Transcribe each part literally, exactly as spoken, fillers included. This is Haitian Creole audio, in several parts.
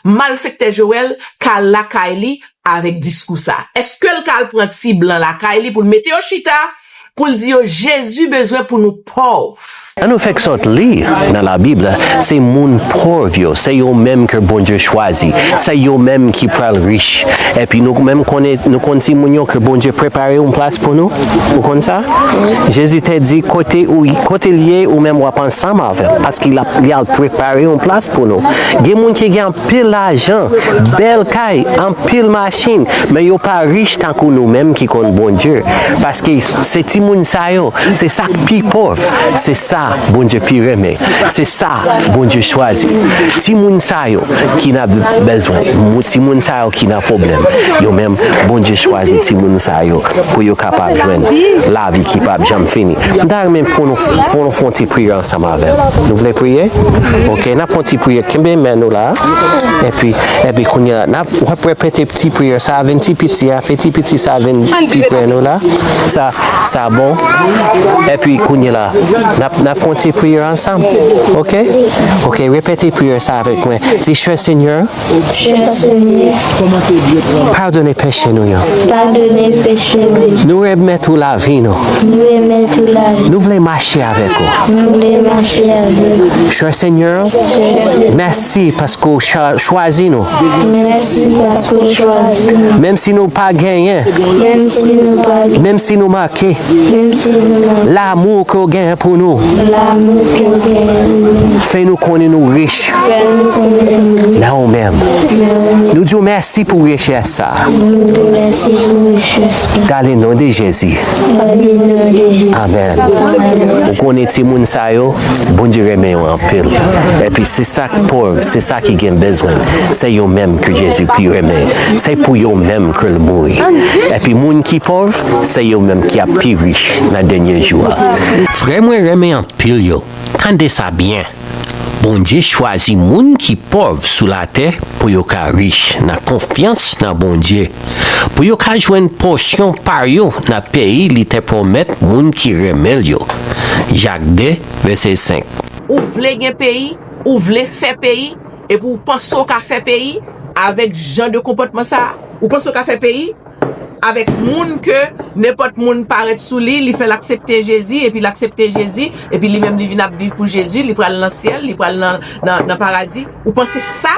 malfektè Joel ka al lakay li avèk diskou sa? Èske l ka al pran ti blan lakay li pou l mete yo chita, pou l di yo Jezi bezwen pou nou pòv? An nou fèk sòt li nan Labib, se moun pòv yo, se yo menm ke Bondye chwazi, se yo menm ki pral rich. Epi nou menm konnen, nou konn timoun yo ke Bondye prepare yon plas pou nou. Ou konn sa? Jezi te di, kote ou, kote l ye, ou menm w ap ansanm avè l, paske l ap, li al prepare yon plas pou nou. Gen moun ki gen anpil lajan, bèl kay, anpil machin, men yo pa rich tankou nou menm ki konn Bondye. Paske se timoun sa yo, se sa k pi pòv, se sa Bondye pi renmen, se sa Bondye chwazi. Timoun sa yo ki nan bezwen, mou- timoun sa yo ki nan pwoblèm, yo menm, Bondye chwazi timoun sa yo pou yo kapab jwenn lavi ki p ap janm fini. M ta renmen fè nou, fè nou fè yon ti priyè ansanm avè m. Nou vle priye? Ok, n ap fè yon ti priyè. Kenbe men nou la. Epi, epi kounye a, n ap, w ap repete ti priyè sa a vin ti piti a, fè ti piti sa a vin pi pre nou la. Sa, sa bon. Epi kounye la, n ap, n ap fè yon ti priyè ansanm. Ok? Ok, repete priyè sa avèk mwen. Di, Chè Senyè, Chè Senyè, padone peche nou yo. Padone peche nou. Nou remèt ou lavi nou. Nou remèt ou lavi. Nou vle mache avèk ou. Nou vle mache avèk ou. Chè Senyè, Chè Senyè, mèsi paske w cha- chwazi nou. Mèsi paske w chwazi nou. Menm si nou pa genyen. Menm si nou pa genyen. Menm si nou manke. Menm si nou manke. Lanmou ke w genyen pou nou. Lanmou ke w genyen pou nou. Fè nou konnen nou rich. Fè nou konnen nou rich. Nan ou menm. Nan ou menm. Nou di w mèsi pou richès sa. Nou di w mèsi pou richès sa. Dans le nom de Jésus. Dans le nom de Jésus. Amèn. Amèn. Ou konnen timoun sa yo, Bondye renmen yo anpil. Epi se sa k pòv, se sa ki gen bezwen. Se yo menm ke Jezi pi renmen. Se pou yo menm ke l mouri. Epi moun ki pòv, se yo menm ki ap pi rich nan dènye jou a. Frè mwen renmen anpil yo, tande sa byen. Bondye chwazi moun ki pòv sou latè pou yo ka rich nan konfyans nan Bondye, pou yo ka jwenn pòsyon pa yo nan peyi li te pwomèt moun ki renmen l yo. Jak de, vèsè senk. Ou vle gen peyi, ou vle fè peyi, epi w panse w ka fè peyi avèk jan de konpòtman sa a? Ou panse w ka fè peyi avèk moun ke nenpòt moun parèt sou li, li fè l aksepte Jezi, epi l aksepte Jezi, epi li menm li vin ap viv pou Jezi, li pral nan syèl, li pral nan, nan, nan paradi? Ou panse sa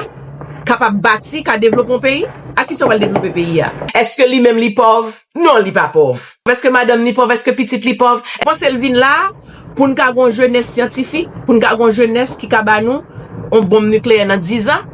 kapab bati, ka devlope yon peyi? A kisa w pral devlope peyi a? Èske li menm li pòv? Non, li pa pòv. Èske madanm ni pòv? Èske pitit li pòv? Panse l vin la pou n ka gon jenès syantifik, pou n ka gon jenès ki ka ba nou yon bonm nikleyè nan diz an?